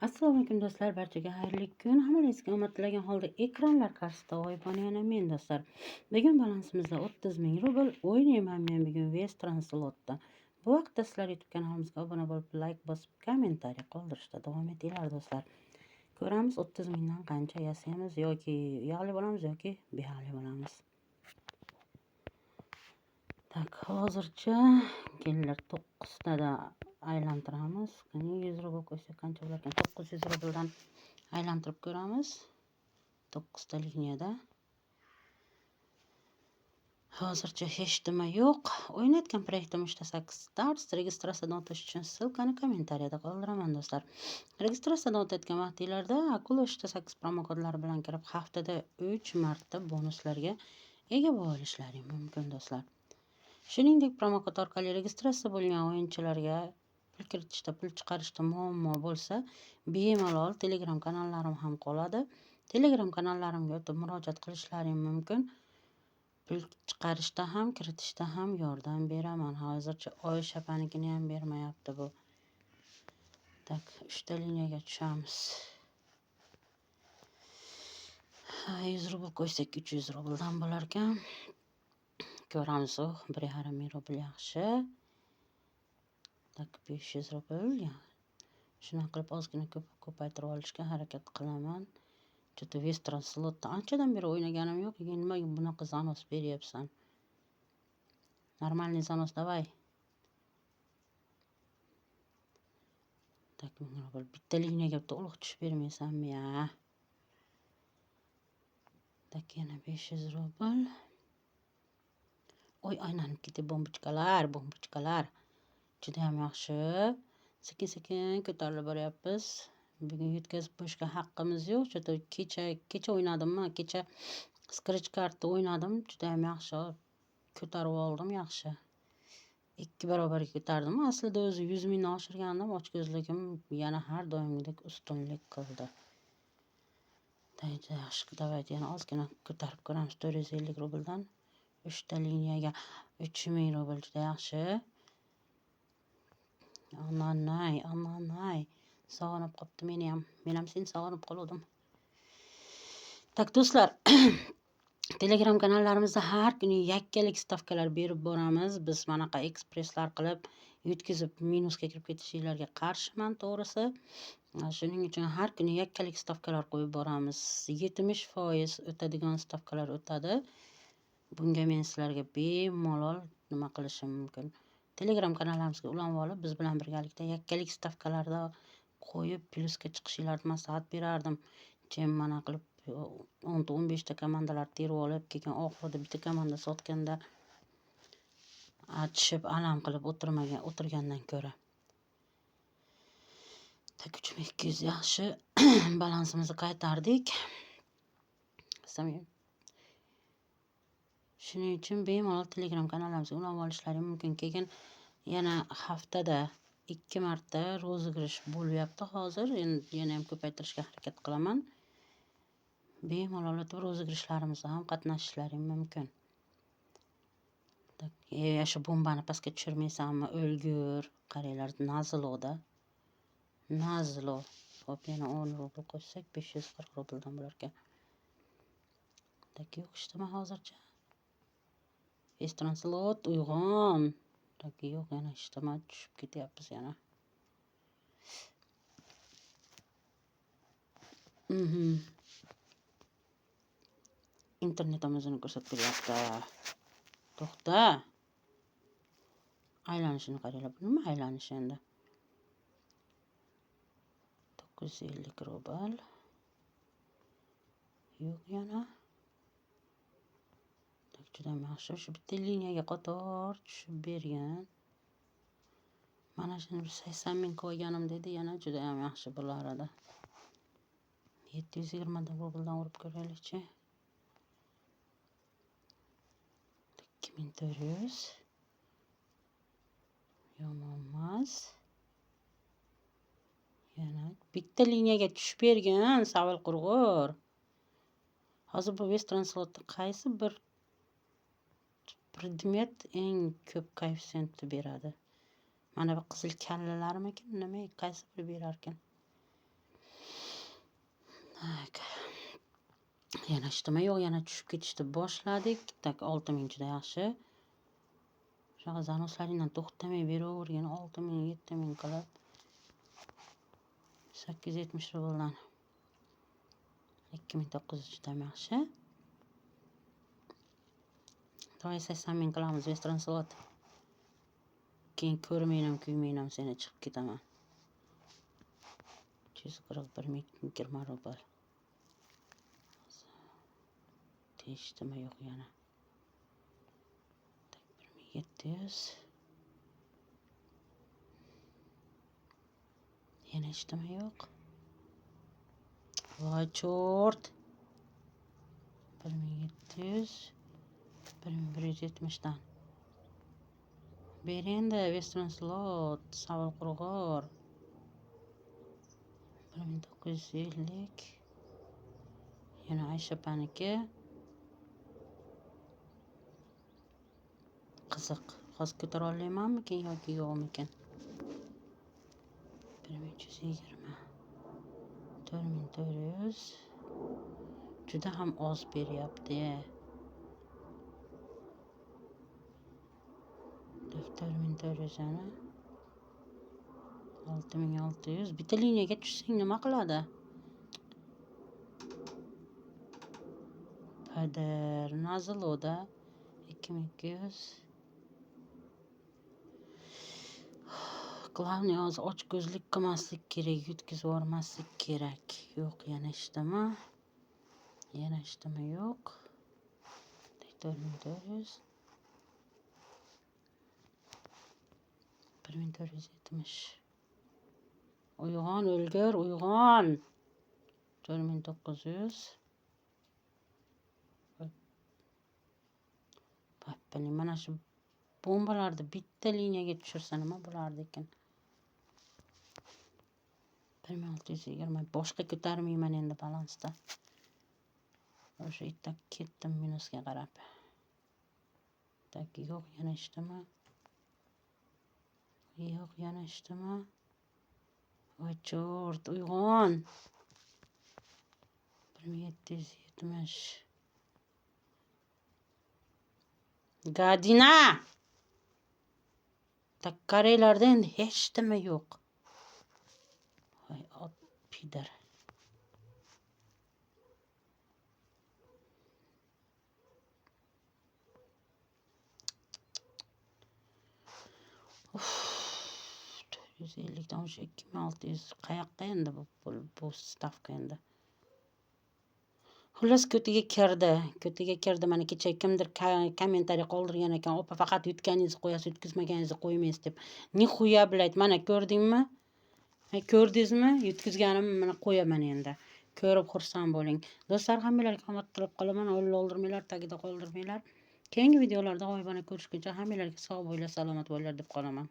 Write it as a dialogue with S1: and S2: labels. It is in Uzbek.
S1: Assalomu alaykum do'stlar, barchaga xayrli kun. Hammalaringizga omad tilagan holda ekranlar qarshisida g'oyibona yana men do'stlar. Bugun balansimizda 30 ming rubl o'ynayman men bugun Western slotda. Bu vaqtda sizlar YouTube kanalimizga obuna bo'lib, like bosib, kommentariy qoldirishda davom etinglar do'stlar. Ko'ramiz 30 mingdan qancha yasaymiz yoki yog'li bo'lamiz yoki beyog'li bo'lamiz. Так, hozircha kelinglar 9 tada aylantiramiz. Qani 100 rubl qo'ysak qancha bo'lar ekan? 900 rubldan aylantirib ko'ramiz. 9 ta liniyada. Hozircha hech nima yo'q. O'ynayotgan proyektim 3.8 Stars. Registratsiyadan o'tish uchun ссылка ni kommentariyada qoldiraman do'stlar. Registratsiyadan o'tayotgan vaqtinglarda Akula 3.8 promokodlari bilan kirib haftada 3 marta bonuslarga ega bo'la olishlaring mumkin do'stlar. Shuningdek, promokod orqali registratsiya bo'lgan o'yinchilarga pul kiritishda, pul chiqarishda muammo bo'lsa, bemalol Telegram kanallarim ham qoladi. Telegram kanallarimga o'tib murojaat qilishlaring mumkin. Pul chiqarishda ham, kiritishda ham yordam beraman. Hozircha Oysha opanikini ham bermayapti bu. Так, 3 ta liniyaga tushamiz. 100 rubl qo'ysak 300 rubldan bo'lar ekan. Ko'ramiz, 1,5 ming rubl yaxshi. Так, 500 rubl. Shunaqa qilib ozgina ko'paytirib olishga harakat qilaman. Что-то Western slotda anchadan beri o'ynaganim yo'q. Nimaga bunaqa занос beryapsan? Нормальный занос давай. Так, 1000 rubl. Bitta liniyaga to'liq tushib bermaysanmi ya? Так, yana 500 rubl. Oy, aylanib ketdi bombochkalar, bombochkalar. Juda ham yaxshi. Sekin-sekin ko'tarilib boryapmiz. Bugun yetkazib qo'yishga haqqimiz yo'q. Что-то kecha o'ynadimmi? Kecha scratch kartda o'ynadim. Juda ham yaxshi ko'tarib oldim, yaxshi. 2 barobarga ko'tardim. Aslida o'zi 100 mingni oshirgandim. Ochko'zligim yana har doimgidek ustunlik qildi. Juda yaxshi. Давайте yana ozgina ko'tarib ko'ramiz. 450 rubldan 3 ta liniyaga 3000 rubl juda yaxshi. Ananay, ananay. Sog'inib qopti meni ham. Men ham seni sog'inib qoluvdim. Так, do'stlar, Telegram kanallarimizda har kuni yakkalik stavkalar berib boramiz. Biz manaqa ekspresslar qilib, yutkizib minusga kirib ketishinglarga qarshiman, to'g'risi. Shuning uchun har kuni yakkalik stavkalar qo'yib boramiz. 70% o'tadigan stavkalar o'tadi. Bunga men sizlarga bemalol nima qilishim mumkin. Telegram kanallarimizga ulanib olib, biz bilan birgalikda yakkalik stavkalarda qo'yib plyusga chiqishinglarni maslahat berardim. Chem mana qilib 10 ta 15 ta komandalar terib olib, keyin oxirida bitta komanda sotganda achishib alam qilib o'tirgandan ko'ra. Так, 3200 yaxshi. Balansimizni qaytardik. Shuning uchun bemalol Telegram kanallarimizga ulanib olishlaring mumkin. Keyin yana haftada 2 marta rozыгрыш bo'lyapti hozir. Endi yana ham ko'paytirishga harakat qilaman. Bemalol o'tib rozыгрышларимizda ham qatnashishlaring mumkin. Так, shu bombani pastga tushirmaysanmi, o'lgur. Qaranglar, nazloda. Nazlo. Hop, yana 10 rubl qo'shsak 540 rubldan bo'lar ekan. Так, yo'q, ishlama hozircha. Western slot uyg'on. Так, yo'q, yana ishlama, tushib ketyapmiz yana. Internet o'zini ko'rsatib beryapti. To'xta. Aylanishini qaranglar. Bu nima aylanishi endi? 950 rubl. Yo'q yana. Juda yaxshi. Shu bitta liniyaga qator tushib bergan. Mana shuni bir 80 ming qo'yganim dedi, yana juda ham yaxshi bo'lar edi. 720 rubldan urib ko'raylikchi. 2400. Yomon emas. Yana bitta liniyaga tushib bergan, savil qurg'ur. Hozir bu Western slotda qaysi bir predmet eng ko'p koeffitsiyentni beradi? Mana bu qizil kallalarmikin, nima, qaysi biri berarkan? Так. Yana hech yo'q, yana tushib ketishni boshladik. Так, 6000 juda yaxshi. Shunaqa занос laringdan to'xtamay beravergin 6000, 7000 qilib. 870 rubldan. 2900 juda yaxshi. Давай 80 ming qilamiz Western Slot. Keyin ko'rmayman, kuymayman seni, chiqib ketaman. 341 ming 20 rubl. Teshdimi yo'q yana. Так, 1700. Yana hech yo'q. Voy cho'rt. 1700. 1170 dan. Ber endi Western Slot, savol qurg'ur. 1950. Yana Aysha opaniki. Qiziq. Hozir ko'tara olamanmikin yoki yo'qmikin? 1320. 4400. Juda ham oz beryapti. 4400 yana. 6600. Bitta liniyaga tushsang nima qiladi? Pader, Naziloda 2200. Главное hozir ochko'zlik qilmaslik kerak, yutkazib yubormaslik kerak. Yo'q, yana ishdimi? Yana ishdimi? Yo'q. 4400. 1470. Uyg'on o'lgur, uyg'on. 4900. Pappani mana shu bombalarni bitta liniyaga tushirsa nima bo'lardi ekan? 1620. Boshqa ko'tarmayman endi balansda. O'sha itak ketdim minusga qarab. Tak, yo'q, yana ishdimi? Yo'q, yana ishdimi? Voy cho'rt, uyg'on. 1770. Gadina! Так, qaranglarda endi hech nima yo'q. Voy ot pidar. Uf, 450 dan o'sha 2600 qayoqqa endi bu pul, bu stavka endi. Xullas ko'tiga kirdi. Ko'tiga kirdi. Mana kecha kimdir kommentariy qoldirgan ekan. Opa, faqat yutganingizni qo'yasiz, yutqizmaganingizni qo'ymaysiz deb. Nixuya, блядь, mana ko'rdingmi? Ko'rdingizmi? Yutqizganimni mana qo'yaman endi. Ko'rib xursand bo'ling. Do'stlar, hammanglarga omad tilab qolaman. O'lib oldirmanglar, tagida qoldirmanglar. Keyingi videolarda g'oyibona ko'rishguncha hammanglarga sog' bo'linglar, salomat bo'linglar deb qolaman.